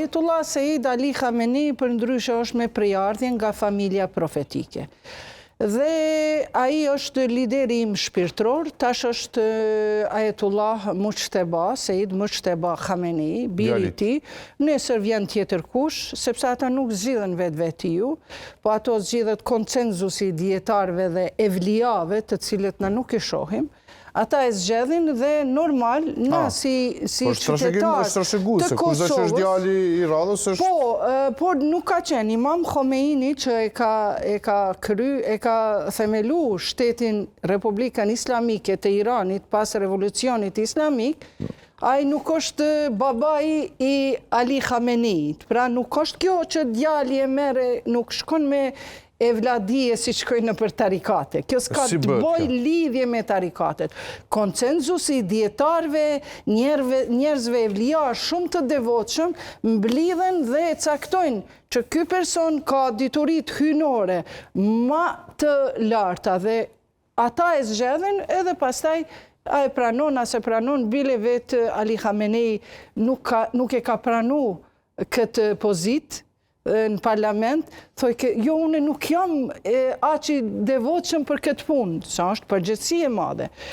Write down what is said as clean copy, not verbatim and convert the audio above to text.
Ajetullah Sejid Ali Khamenei përndryshe është me prejardhje nga familja profetike. Dhe ai është lideri im shpirtëror, tash është Ajetullah Mujteba, Sejid Mujteba Khamenei, biri i tij, nesër vjen tjetër kush, sepse ata nuk zgjidhen vetvetiu, po ato zgjidhet konsenzusi i dijetarëve dhe evlijave, të cilët na nuk i shohim. Ata e zgjedhin dhe normal na ah, si si po qytetar të Kosovës. Është djali i radhës është Po, por nuk ka qenë Imam Khomeini që e ka e ka kry, e ka themelu shtetin Republikën Islamike të Iranit pas revolucionit islamik. Ai nuk është babai i Ali Khameneit. Pra nuk është kjo që djali e merr, nuk shkon me evladije si shkojnë nëpër tarikate. Kjo s'ka të bojë lidhje me tarikatet. Konsenzusi i dijetarëve, njerëzve evlija shumë të devotshëm, mblidhen dhe e caktojnë që ky person ka dituritë hyjnore ma të larta dhe ata e zgjedhin edhe pastaj a e pranon, a s'e pranon, bile vetë Ali Khamenei nuk, ka, nuk e ka pranu këtë pozitë në parlament, thojke, jo, unë nuk jam aq i devotshëm për këtë punë, sa është përgjegjësi e madhe.